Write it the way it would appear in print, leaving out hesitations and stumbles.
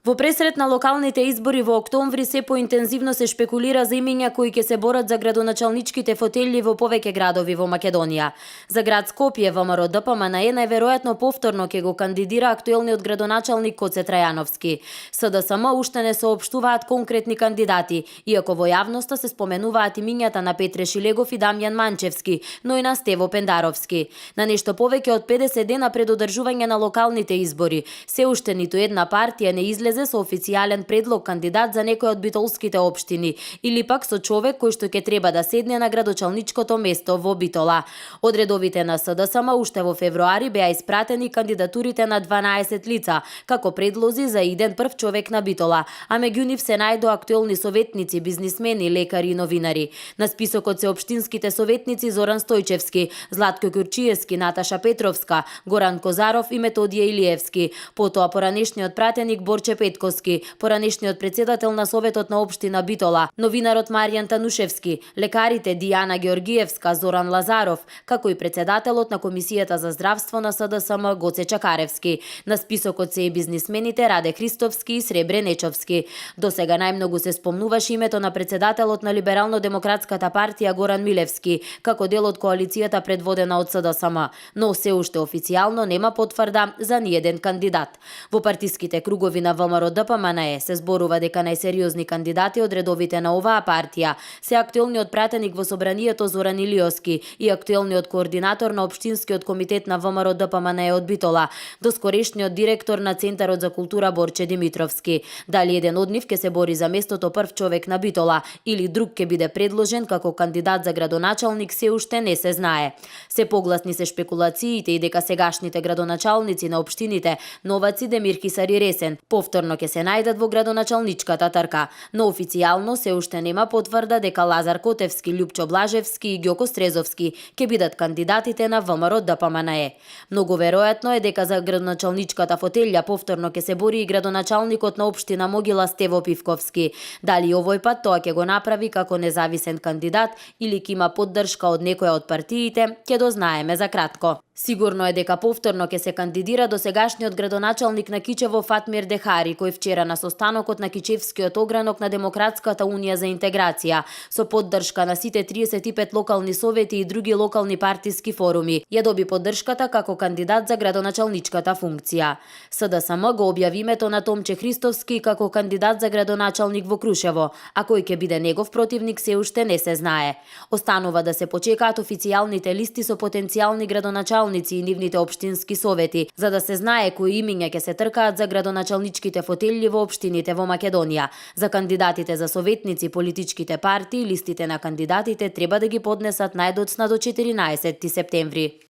Во пресрет на локалните избори во октомври се поинтензивно се шпекулира за имиња кои ќе се борат за градоначалничките фотели во повеќе градови во Македонија. За град Скопје ВМРО ДПМНЕ најверојатно повторно ќе го кандидира актуелниот градоначалник Коце Трајановски. СДСМ уште не соопштуваат конкретни кандидати, иако во јавноста се споменуваат имињата на Петре Шилегов и Дамјан Манчевски, но и на Стево Пендаровски. На нешто повеќе од 50 дена пред одржување на локалните избори, се уште ниту една партија не излезе со официјален предлог кандидат за некој од битолските општини или пак со човек кој што ќе треба да седне на градочалничкото место во Битола. Од редовите на СДСМ уште во февруари беа испратени кандидатурите на 12 лица како предлози за иден прв човек на Битола, а меѓу нив се најдоа актуелни советници, бизнисмени, лекари и новинари. На списокот се општинските советници Зоран Стојчевски, Златко Ќурчиевски, Наташа Петровска, Горан Козаров и Методија Илиевски. Потоа поранешниот пратеник Борче Петковски, поранешниот председател на Советот на општина Битола, новинарот Маријан Танушевски, лекарите Дијана Георгиевска, Зоран Лазаров, како и председателот на Комисијата за здравство на СДСМ Гоце Чакаревски. На списокот се и бизнисмените Раде Христовски и Сребре Нечовски. До сега најмногу се спомнуваше името на председателот на Либерално-демократската партија Горан Милевски, како дел од коалицијата предводена од СДСМ, но се уште официјално нема потврда за ниеден кандидат. Во партиските кругови на ВМРО ДПМНЕ се зборува дека најсериозни кандидати од редовите на оваа партија се актуелниот пратеник во собранието Зоран Илиовски и актуелниот координатор на општинскиот комитет на ВМРО ДПМНЕ од Битола, доскорешниот директор на Центарот за култура Борче Димитровски. Дали еден од нив ќе се бори за местото прв човек на Битола или друг ќе биде предложен како кандидат за градоначалник се уште не се знае. Се погласни се шпекулациите и дека сегашните градоначалници на општините Новаци, Демир Кисар и Ресен повторно ќе се најдат во градоначалничката трка, но официјално се уште нема потврда дека Лазар Котевски, Љупчо Блажевски и Ѓоко Стрезовски ќе бидат кандидатите на ВМРО ДПМНЕ. Многу веројатно е дека за градоначалничката фотелја повторно ќе се бори и градоначалникот на општина Могила Стево Пивковски. Дали овој пат тоа ќе го направи како независен кандидат или ќе има поддршка од некоја од партиите, ќе дознаеме за кратко. Сигурно е дека повторно ќе се кандидира досегашниот градоначалник на Кичево Фатмир Дехари, кој вчера на состанокот на Кичевскиот огранок на Демократската унија за интеграција, со поддршка на сите 35 локални совети и други локални партиски форуми, ја доби поддршката како кандидат за градоначалничката функција. СДСМ го објави името на Томче Христовски како кандидат за градоначалник во Крушево, а кој ќе биде негов противник се уште не се знае. Останува да се почекаат официјалните листи со потенцијални градоначалници и нивните општински совети, за да се знае кои имиња ќе се тркаат за градоначалничките фотели во општините во Македонија. За кандидатите за советници, политичките партии, листите на кандидатите треба да ги поднесат најдоцна до 14 септември.